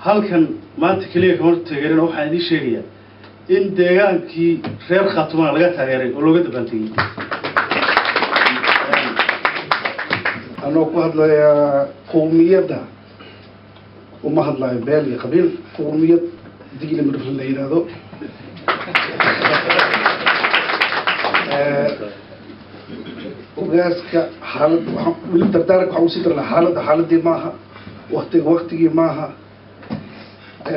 Halkan maanta keliya kama taageerin, waxaan idiin sheegayaa in deegaankii reer Khaatumana laga taageeray oo looga dabaantegey. Anoo ku hadlayaa qowmiyadda, uma hadlayo beel iyo qabiil, qowmiyad Digli Mirfl la yidhaahdo. Ugaaska xaalad waxaan weli dardaaranka waxaan usii darnaa xaaladda xaaladii maaha, waktiga waktigii maaha,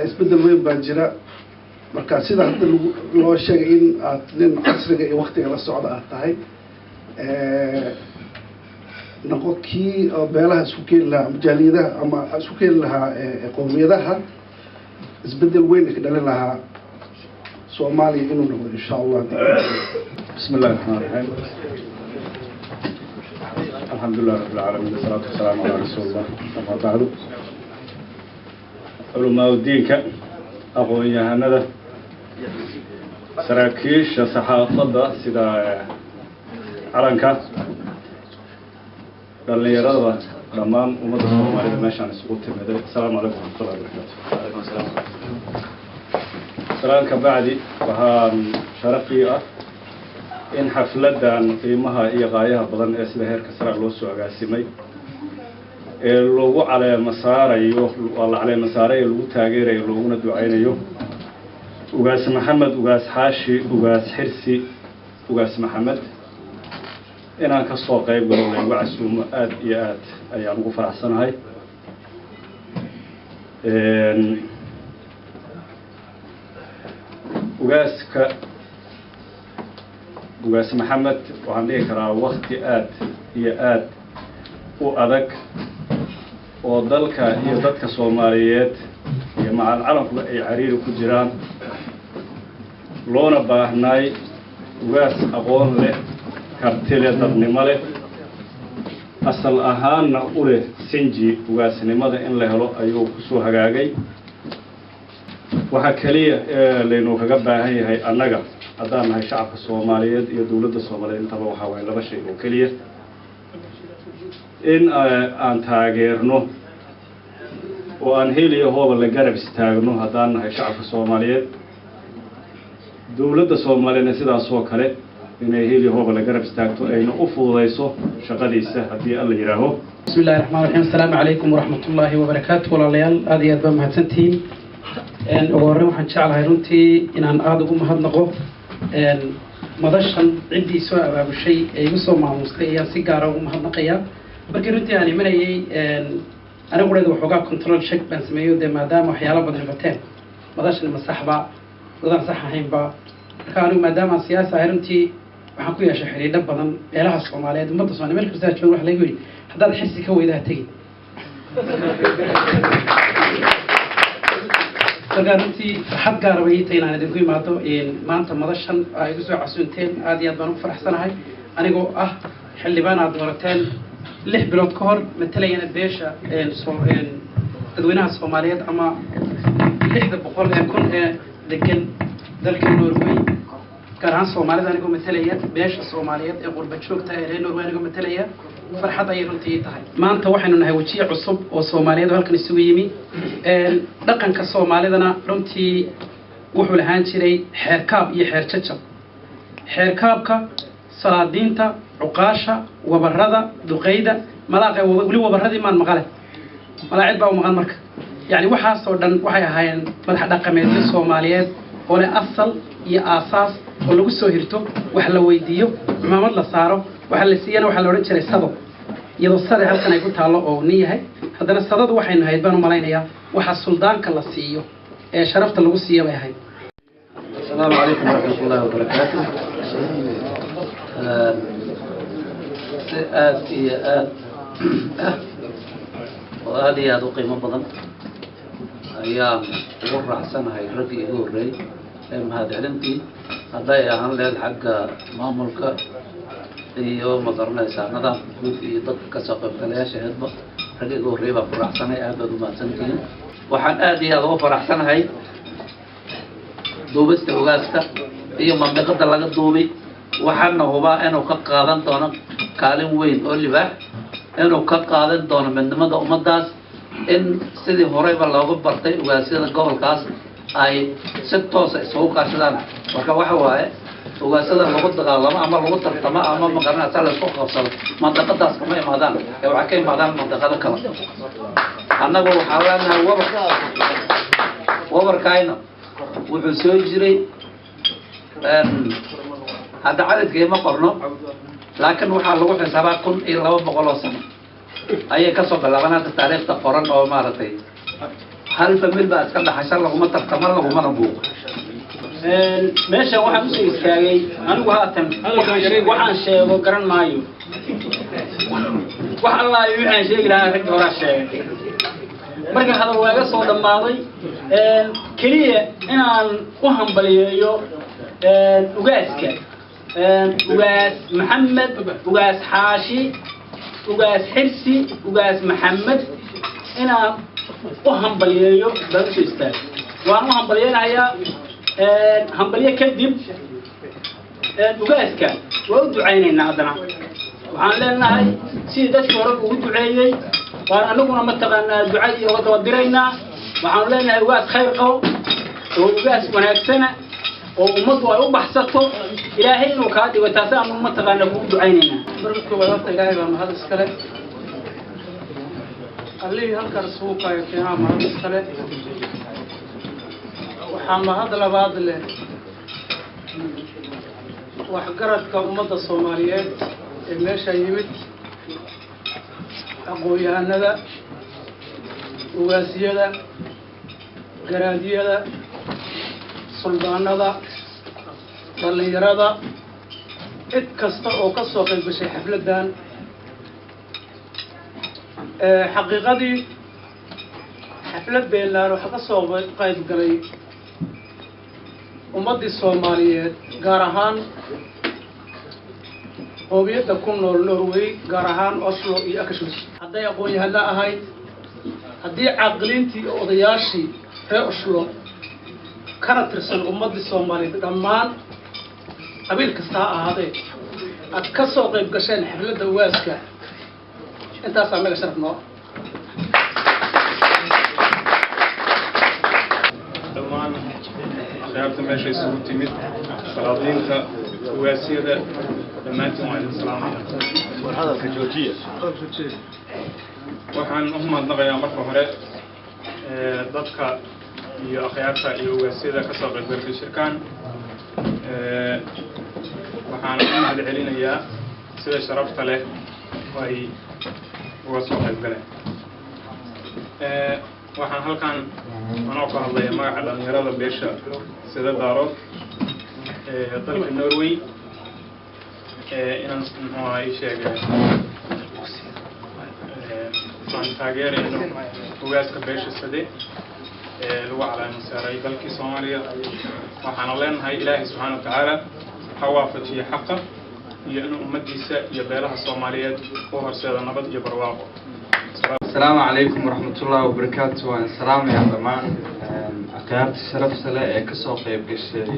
isbeddel weyn baa jira. Marka sida hadda lagu loo sheegay in aad nin casriga iyo waktiga la socda aad tahay, noqo kii oo beelaha isku keeni lahaa ama jaaliyadaha ama isku keeni lahaa qowmiyadaha, isbeddel weyn ka dhalin lahaa Soomaaliya inuu noqdo insha Allah. بسم الله الرحمن الرحيم، الحمد لله رب العالمين، والصلاة والسلام على رسول الله، أما بعد، علماء الدينka, aqoon-yahanada, saraakiisha saxaafadda sida calanka, dhallinyarada, dhammaan ummadda Soomaalida meeshaan isugu timiday, asalaamu calaykum waraxmatullahi wabarakaatu. Salaan ka bacdi, waxaan sharaf ii ah in xafladdan qiimaha iyo qaayaha badan ee sida heerka sare loo soo agaasimay ee lagu caleema saarayo, waa la caleema saarayo, lagu taageerayo, looguna ducaynayo Ugaas Maxamed Ugaas Xaashi Ugaas Xirsi Ugaas Maxamed, inaan ka soo qayb galo laygu casuumo aad iyo aad ayaan ugu faraxsanahay. Ugaaska Ugaas Maxamed waxaan dhihi karaa wakti aad iyo aad u adag Oo dalka iyo dadka Soomaaliyeed iyo macal calankuba ay cariiri ku jiraan, loona baahnaay ugaas aqoon leh, karti leh, dadnimo leh, asal ahaanna u leh sinji ugaasnimada in la helo ayuu kusoo hagaagay. Waxaa keliya ee laynu kaga baahan yahay annaga haddaan nahay shacabka Soomaaliyeed iyo dowladda Soomaaliyeed intaba waxaa waaye laba shay oo keliya: in aan taageerno oo aan hel iyo hooba la garab istaagno haddaan nahay shacabka Soomaaliyeed, dowladda Soomaaliyeedna sidaas oo kale inay hel iyo hooba la garab istaagto, ayna u fududayso shaqadiisa haddii Alla yidhaaho. بسم الله الرحمن الرحيم. السلام عليكم ورحمة الله وبركاته. Walaalayaal, aad iyo aad baa mahadsantihiin. Ugu horreyn waxaan jeclahay runtii inaan aada ugu mahadnaqo madashan ciddii soo abaabushay ee igu soo maamustay ayaan si gaara ugu mahadnaqayaa. Markii runtii aan imanayay, anigu qudheeda waxoogaa control check baan sameeyo dee, maadaama waxyaalo badan bateen, madashan ma saxba, dadaan sax ahaynba. Marka anigu maadaama aan siyaasi ahay, runtii waxaan ku yeeshay xidhiidho badan beelaha Soomaaliyeed, ummadda Soomaaliyeed meel kastaa jooga. Waxa lagu yidhi, haddaad Xirsi ka weydaa tegi. Markaa runtii farxad gaara bay ii tahay inaan idinku imaado maanta madashan aa igu soo casuunteen. Aad iyo aad baan ugu faraxsanahay anigoo ah xildhibaan aad doorateen 6 bilood ka hor, matalayana beesha dadweynaha Soomaaliyeed ama 600,000 ee degan dalka Norway, gaar ahaan Soomaalida, anigoo matalaya beesha Soomaaliyeed ee qurba joogta ee reer Norway anigoo matalaya, farxad ayay runtii ii tahay. Maanta waxaynu nahay wejiye cusub oo Soomaaliyeed oo halkan isugu yimi. Dhaqanka Soomaalidana runtii wuxuu lahaan jiray xeerkaab iyo xeer jajab. Xeerkaabka salaadiinta, cuqaasha, wabarada, duqeyda, malaaqa. Weli wabaradii maan maqale, malaacid baa u maqan. Marka yacni waxaasoo dhan waxay ahaayeen madax dhaqameedyo Soomaaliyeed oo leh asal iyo aasaas oo lagu soo hirto, wax la weydiiyo, cumaamad la saaro, waxa la siiyana waxaa la odhan jiray sado, iyadoo sade halkan ay ku taallo oo nin yahay. Haddana sadadu waxaynu ahayd baan u malaynayaa waxa suldaanka la siiyo ee sharafta lagu siiyo bay ahayd. السلام عليكم ورحمة الله وبركاته. Si aad iyo aad ah oo aada iyo aada u qiimo badan ayaan ugu raacsanahay raggii igu horreeyey ee mahadcelintii, hadday ahaan leed xagga maamulka iyo magaranaysaa nidaamka guud iyo dadka kasoo qaybgalayaasha heedba. Raggii igu horreeyey baan ku raacsanahay. Aad baad u mahadsantihiin. Waxaan aad iyo aada uga faraxsanahay duubista ugaaska iyo mandiqada laga duubay. Waxaana hubaa inuu ka qaadan doono kaalin weyn oo libaax, inuu ka qaadan doono midnimada ummaddaas, in sidii horeyba looga bartay ugaasyada gobolkaas ay si toosa isugu kaashadaan. Marka waxa waaye, ugaasyada lagu dagaalamo ama lagu tartamo ama magaranaysa laisku qabsado mandaqadaas kama imaadaan ee waxay ka imaadaan mandaqado kale. Annagu waxaan leenahay wabar. Wabarkayna wuxuu soo jiray, hadda cadadkii ma qorno, laakiin waxaa lagu xisaabaa 1200 oo sano ayay kasoo bilaabaan hadda taariikhda qoran, oo maaragtay hal family baa iska dhaxasha, laguma tartamo, lagumana buuqo. Meeshan waxaan usoo istaagay anigu haatan waxaan sheego garan maayo. Wax allaayo waxaan sheegi lahaa ragga horaa sheegay. Marka hadal waa iga soo dhammaaday. Keliya inaan u hambaliyeeyo ugaaska, Ugaas Maxamed Ugaas Xaashi Ugaas Xirsi Ugaas Maxamed, inaan u hambaliyeeyo baan usoo istaagay. Waan u hambaliyeynayaa. Hambalye kadib ugaaska waa u ducaynaynaa. Haddana waxaan leenahay sidii dadkii hore ugu duceeyey waan anaguna mataqaanaa ducadii uga daba diraynaa. Waxaanu leenahay ugaas khayr qabo oo ugaas wanaagsana oo ummaddu ay u baxsato Ilaahay inuu kaa dhigo, taasi aanu mataqaanaa kugu ducaynaynaa. Marka koowaad horta Ilaahay baa mahad iskale, Allihii halkan isugu kaayo keenaa mahad iskale. Waxaa mahad labaad leh waxgaradka ummadda Soomaaliyeed ee meesha yimid, aqoon-yahanada, ugaasyada, garaadyada, suldaanada, dhallinyarada, cid kasta oo ka soo qayb gashay xafladdan. Xaqiiqadii Xaflad beelaan waxaa ka soo qayb galay ummaddii Soomaaliyeed, gaar ahaan qoomiyadda ku nool Norway, gaar ahaan Oslo iyo Akershus. Hadday aqoon-yahano ahayd, haddii caaqiliintii iyo odayaashii reer Oslo kana tirsan ummaddii Soomaaliyeed dhammaan qabiil kasta ha ahaadee aad ka soo qayb gasheen xafladda ugaaska, intaasaa naga sharaf noo. Dhammaan akhyaarta meesha isugu timid, salaadiinta, ugaasyada, dhammaantiin waa idin salaamaya. War hadalka joojiya. Waxaan u mahadnaqayaa marka hore dadka iyo akhyaarta iyo ugaasyada ka soo qaybgalkay shirkan. Waxaan u mahad celinayaa sida sharafta leh oo ay uga soo qayb galeen. Waxaan halkan anoo ka hadlaya magaca dhalinyarada beesha Sida Daarood ee dalka Norway inaan muxuu ahaa ii sheegay aan taageerayno ugaaska beesha Sade ee lagu calaamo saaray dalkii Soomaaliya. Waxaana leenahay Ilaahay subxaana wa tacaala ha waafajiyo xaqa iyo inuu ummaddiisa iyo beelaha Soomaaliyeed u horseedo nabad iyo barwaaqo. Asalaamu calaykum waraxmatullaahi wabarakaatu. Waan salaamayaa dhammaan akhyaarta sharafta leh ee kasoo qayb gashay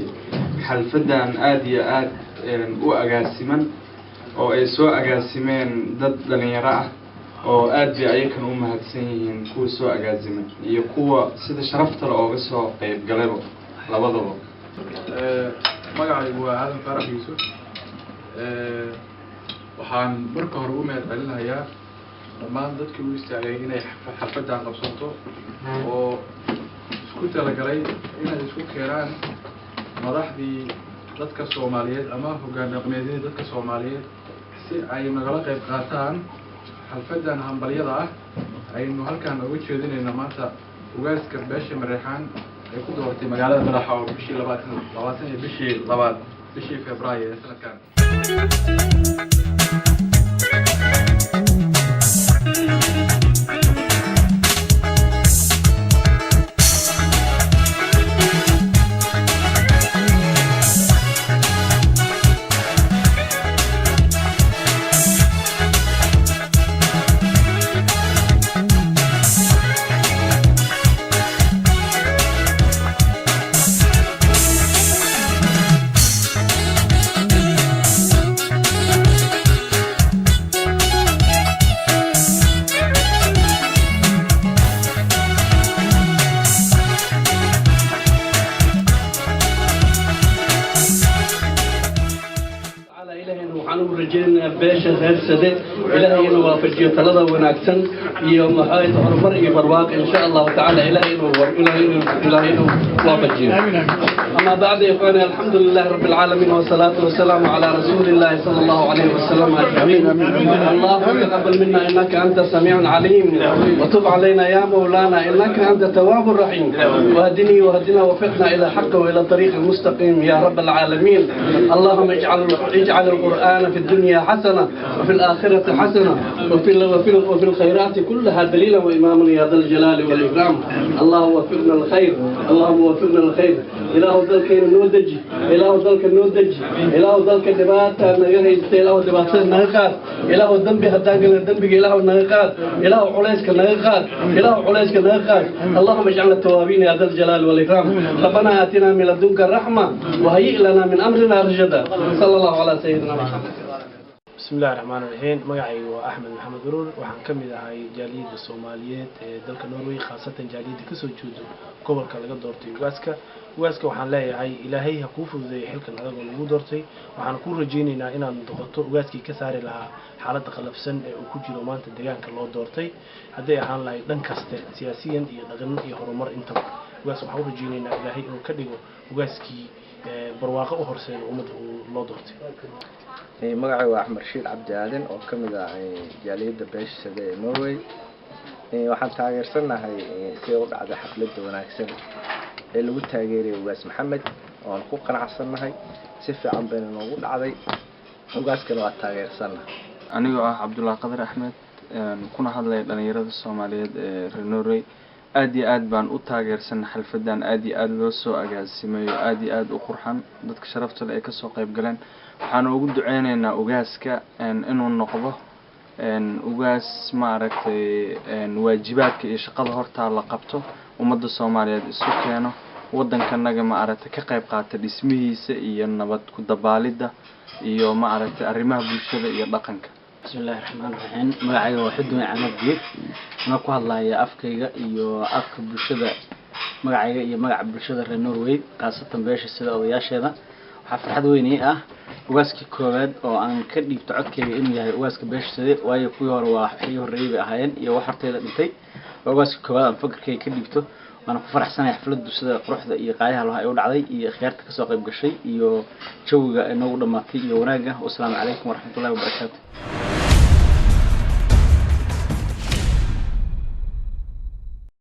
xalfadan aada iyo aada u agaasiman oo ay soo agaasimeen dad dhalinyaro ah oo aad bay ayakana u mahadsan yihiin, kuwa soo agaasimay iyo kuwa sida sharafta leh ooga soo qayb galayba labadaba. Magacaygu waa Aadan Faarax Yuusuf. Waxaan marka hore u mahad celinayaa dhammaan dadkii u istaagay inay xalfaddan qabsanto oo isku talagalay inay isku keenaan madaxdii dadka Soomaaliyeed ama hoggaan dhaqameedyadii dadka Soomaaliyeed si ay nagala qayb qaataan xalfaddan hambalyada ah aynu halkan uga jeedinayno maanta ugaaska beesha Mareexaan ay ku dooratay magaalada Madaxa oo bishii 20 iyo bishii labaad bishii Febraayo ee sanadkan. Waxaan ugu rajaynayaa beesha reer Sade Ilaahay inuu waafajiyo talada wanaagsan iyo maxay horumar iyo barwaaqo insha Allahu tacaala. Ilaahay inuu waafajiyo. أما بعد يا إخواني، الحمد لله رب العالمين والصلاة والسلام على رسول الله صلى الله عليه وسلم أجمعين. اللهم تقبل منا إنك أنت السميع العليم، وتب علينا يا مولانا إنك أنت التواب الرحيم، واهدني واهدنا وفقنا إلى الحق وإلى الطريق المستقيم يا رب العالمين. اللهم اجعل القرآن في الدنيا حسنة وفي الآخرة حسنة وفي الخيرات كلها دليلا وإماما يا ذا الجلال والإكرام. اللهم وفقنا الخير، اللهم وفقنا الخير. إله dalkeena noo deji, Ilaahu dalka noo deji, Ilaahu dalka dhibaata naga haysta, Ilaahu dhibaatada naga qaad, Ilaahu dambi haddaan galna dembiga Ilaahu naga qaad, Ilaahu culayska naga qaad, Ilaahu culayska naga qaad. اللهم اجعلنا التوابين يا ذا الجلال والإكرام. ربنا آتنا من لدنك الرحمة وهيئ لنا من أمرنا رشدا. صلى الله على سيدنا محمد. بسم الله الرحمن الرحيم. Magacaygu waa Axmed Maxamed Urur. Waxaan ka mid ahay jaaliyadda Soomaaliyeed ee dalka Norway, khaasatan jaaliyadda kasoo jeedo gobolka laga doortay ugaaska. Ugaaska waxaan leeyahay Ilaahay ha kuu fududeeyo xilkan adag oo lagu doortay. Waxaan kuu rajaynaynaa inaad noqoto ugaaskii ka saari lahaa xaaladda qalafsan ee uu ku jiro maanta deegaanka loo doortay, hadday ahaan lahayd dhan kaste, siyaasiyan iyo dhaqan iyo horumar intaba. Ugaas waxaan u rajaynaynaa Ilaahay inuu ka dhigo ugaaskii barwaaqo u horseedo ummadda uu loo doortay. Magacaygu waa Axmed Rashiid Cabdi Aadan oo ka mid ah jaaliyadda beesha Sade ee Norway. Waxaan taageersanahay sida u dhacday xafladda wanaagsan ee lagu taageerayay ugaas Maxamed, oon ku qanacsannahay. Si fiican bayna noogu dhacday, ugaaskana waa taageersannahay. Anigoo ah Cabdullaahi Qadar Axmed, kuna hadlaya dhalinyarada Soomaaliyeed ee reer Norway, Aad iyo aad baan u taageersanay xalfadan aad iyo aad loo soo agaasimay oo aad iyo aad u qurxan. Dadka sharafta leh ee kasoo qayb galeen, waxaan ugu duceyneynaa ugaaska inuu noqdo ugaas, maaragtay, waajibaadka iyo shaqada hortaa la qabto, ummadda Soomaaliyeed isu keeno, waddankanaga, maaragtay, ka qayb qaata dhismihiisa iyo nabad ku dabaalidda iyo, maaragtay, arrimaha bulshada iyo dhaqanka. Bismillahi raxmaan raxiim. Magacayga waa Xudun Camad Geed, anaa ku hadlaya afkayga iyo afka bulshada, magacayga iyo magaca bulshada reer Norway, khaasatan beesha sida odayaasheeda. Waxaa farxad weyn ii ah ugaaskii koowaad oo aan ka dhiibto codkayga inuu yahay ugaaska beesha Sade, waayo kuwii hore waa wixii horreeyay bay ahaayeen iyo wax horteyda dhintay. Waa ugaaskii koowaad aan fakarkayga ka dhiibto, waana ku faraxsanahay xafladdu sida quruxda iyo qaayaha laha ay u dhacday iyo khiyaarta kasoo qayb gashay iyo jawiga ay noogu dhammaatay iyo wanaagga. Wasalaamu calaykum waraxmatullahi wabarakaatu.